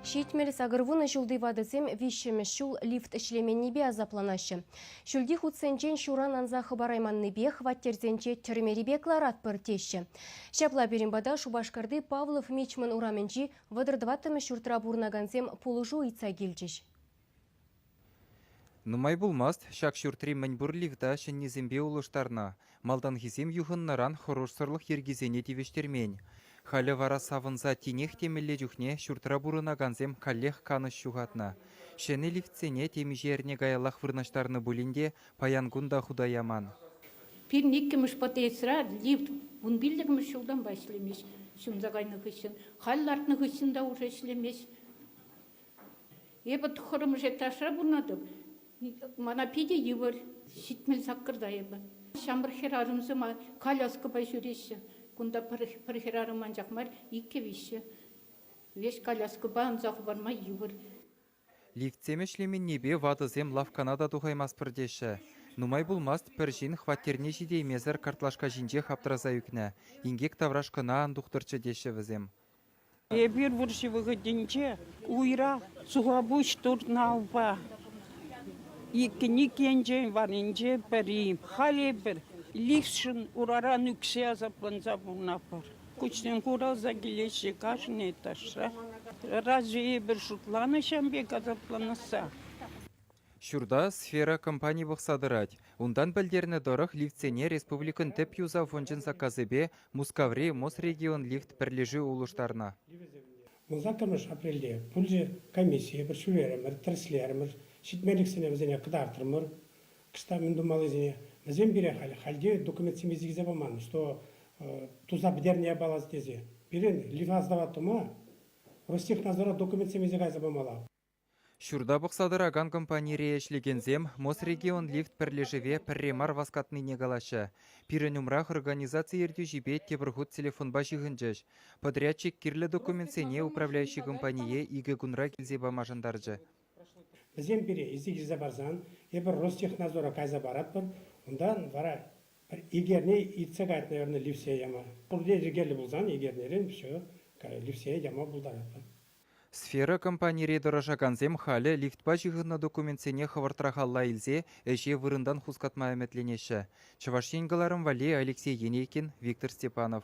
70 ҫулти ватӑсем виҫҫӗмӗш ҫул лифт ӗҫлеменнипе асапланаҫҫӗ. Ҫӳлти хутсенчен ҫуран анса хӑпарайманнипе хваттерсенче тӗрмери пек ларатпӑр теҫҫӗ. Ҫапла пирӗн пата Шупашкарти Павлов Мичман урамӗнчи 34-мӗш ҫуртра пурӑнакансем пулӑшу ыйтса килчӗҫ. Нумай пулмасть ҫак ҫуртри мӗнпур лифта ҫӗннисемпе улӑштарнӑ. Малтанхисем юхӑннӑран хӑрушсӑрлӑх йӗркисене тивӗҫтермен. Халӗ вара савӑнса тинех темелле чухне ҫуртра пурӑнакансем каллех канӑҫ ҫухатнӑ. Ҫӗнӗ лифтсене темиҫе эрне каяллах вырнаҫтарнӑ пулин те паян кун та хута яман. Пирӗн иккӗмӗш подъездра лифт 15-мӗш ҫултанпа ӗҫлемест ҫунса кайнӑ хыҫҫӑн. Халь лартнӑ хыҫҫӑн та уже ӗҫлемест. Эпӗ тӑххӑрмӗш этажра пурӑнатӑп. Мана питӗ йывӑр. 78-та эпӗ. Ҫамрӑк хӗрарӑмсем коляскӑпа ҫӳреҫҫӗ. Кунта пӗр хӗрарӑм анчах мар, иккӗ-виҫҫӗ. Веҫ коляскӑпа анса хӑпарма йывӑр. Лифтсем ӗҫлеменнипе ватӑсем лавккана та тухаймастпӑр теҫҫӗ. Нумай пулмасть пӗр ҫын хваттерне ҫитеймесӗр картлашка ҫинчех аптраса ӳкнӗ. Инкек тавраш кӑна ан тухтӑрччӗ теҫҫӗ вӗсем. Эпир вӑрҫӑ вӑхӑтӗнче уйра сухапуҫ туртнӑ алпа иккӗн ик енчен варринче пӗри. Халь эпир лифтшӑн ураран ӳксе асапланса пурӑнатпӑр. Куҫсем хуралса килеҫҫӗ кашни этажра. Разве эпир шутланӑ ҫавӑн пек асапланасса? Ҫурта «Сфера» компани пӑхса тӑрать. Унтан пӗлтернӗ тӑрӑх, лифтсене республикӑн тӗп юсав фончӗн саккасӗпе Мускаври Мосрегионлифт пӗрлешӳ улӑштарнӑ. 18 апрельте пулчӗ комисси, эпир ҫӳрерӗмӗр, тӗрӗслерӗмӗр, ҫитменлӗхсене вӗсене кӑтартрӑмӑр, кӑштах мӗн тумаллисене. Вӗсем пире халь хальте документсемпе илсе паман, что туса пӗтернӗ япала тесе. Пирӗн лифа сдавать тума Ростехнадзора документсем илсе кайса памалла. Ҫурта пӑхса тӑракан компанире ӗҫлекенсем Мосрегионлифт пӗрлешӗве пӗрре мар васкатнине калаҫҫӗ. Пирӗн умрах организаци ертӳҫипе тепӗр хут телефонпа ҫыхӑнчӗҫ. Подрядчик кирлӗ документсене управляющи компание икӗ кунра килсе пама шантарчӗ. Вӗсем пире илсе килсе парсан эпир Ростехнадзора кайса паратпӑр, унтан вара пӗр ик эрне иртсе каять, наверное, лифтсене яма. Пурте йӗркеллӗ пулсан ик эрнерен все, лифтсене яма пултаратпӑр. Сфера компанире тӑрӑшакансем халӗ лифтпа ҫыхӑннӑ документсене хӑвӑртрах алла илсе ӗҫе вырӑнтан хускатма ӗмӗтленеҫҫӗ. Чӑваш Ен кӑларӑм валли Алексей Енейкин, Виктор Степанов.